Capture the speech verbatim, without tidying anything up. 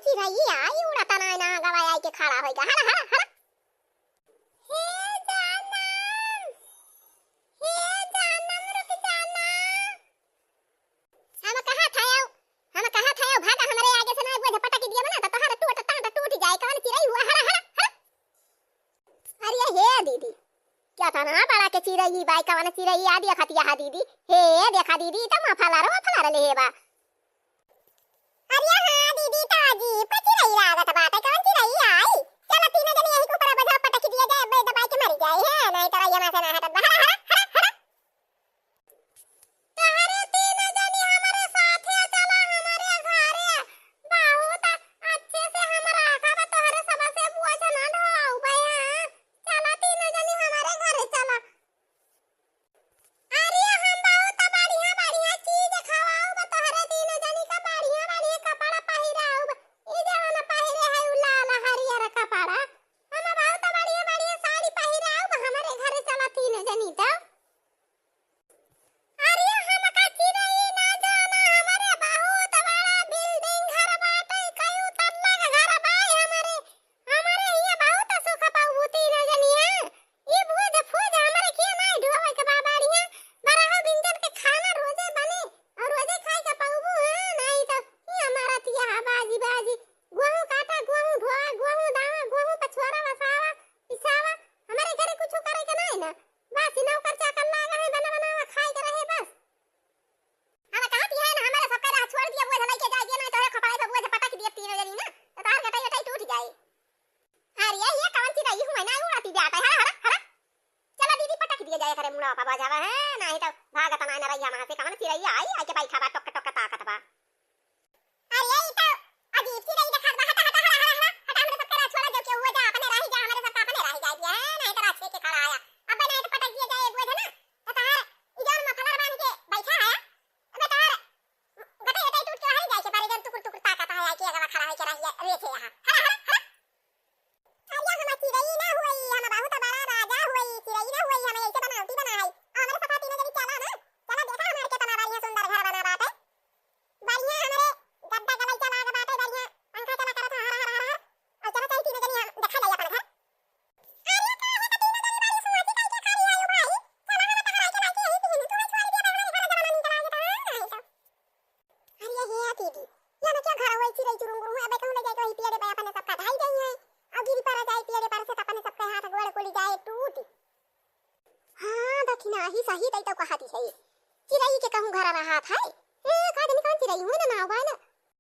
चिरई आई उड़त नाई ना, गवा आई के खड़ा होइगा। हड़ा, हड़ा, हड़ा। हे जानम, हे जानम, रुक जाना। हम कहा था यो, हम कहा था यो, भागा हमरे आगे से ना, वो झपटा के दिया बना, तो तोहरा टूट, टांट टूट जाए, कवन चिरई हुआ, हड़ा, हड़ा, हड़ा। अरे हे दीदी, क्या था ना बड़ा के चिरई बाई, कवन चिरई आ देखा तिया हा दीदी, हे देखा दीदी, तो मफलर, मफलर ले हे बा। अरे हाँ दीदी, तो अजीब का चिरई लागत बाटे, कवन चिरई आई? चलो तीनों जने यही के ऊपर बजा पटक दिया जाए, बे दबाई के मर जाए, है, नहीं तो रैया से ना हटत बा, हड़ा, हड़ा, हड़ा, हड़ा। तोहरे तीन जनी हमरे साथे चला, हमरे घरे। बहुत अच्छे से हम राखब तोहरे, सबसे बोझ ना ढोउबे। चला तीन जनी हमरे घरे चला। अरे हम बहुत बढ़िया बढ़िया चीज खवाउब तोहरे तीन जनी का, बढ़िया बढ़िया कपड़ा पहिराउब। ई जवन पहिरे है उ लाल हरियर कपड़ा, हम बहुत बढ़िया बढ़िया साड़ी पहिराउब। हमरे घरे चला तीन जनी तो। अरे हमका चिरई ना जाना, हमरे बहुत बड़ा building घर बाटे, कई तल्ला के घर बाय हमरे। हमरे हियाँ बहुत सुख पाऊ तीनों जनिया। ई बूझ फूझ हमरे के नाई ढोवे के बा बढ़िया। बरहा बिंजन के खाना रोजे बने और रोजे खाए के पाऊबू, हाँ, नाई तो ई हमारा तिया बाजी बाजी। गोहूँ काटा, गोहूँ ढोआ, गोहूँ दावा, गोहूँ पछुआरा वसावा, पिसावा। हमरे घरे कुछ करे के नाई ना। बस ई नौकर चाकर लागा है, बना बनावा खाए के रहे बस। हम कहत ही है ना, हमारे सबका राह छोड़ दिया, बोझ लइके जाए दिया, नहीं तो एक खपड़ाई पे बोझ पटक दिया तीनों जनी ना, तो तार गटाई गटाई टूट जाए। अरे ये कौन चीज है, ये हुआ ना उड़ाती जाता है, हड़ा, हड़ा। चला दीदी पटक दिया जाए करे मुड़ा पापा जावा है, नहीं तो भागत ना न रही हमारे से, कौन चिरई आई, आई के बैठा बा, टोक टोक ताकत बा। अरे, ई तो अजीब सी रही देखात बा। हटा, हटा, हटा, हटा, हटा, हटा, हमरे सबके राह छोड़ा, जो केहू हो जा, अपने राही जा, हमरे सबका अपने राही जाए दिया है, नहीं तो राह छीन के खड़ा आया। अब नहीं तो पटक दिया जाए, बोझ ना, तो तहार ई जौन मफलर बांध के बैठा है, अबे तहार गटई गटई टूट के वहीं जाए के परे, जौन टुकुर टुकुर ताकत है, आके अगवा खड़ा होके रहिए, रेखे यहाँ।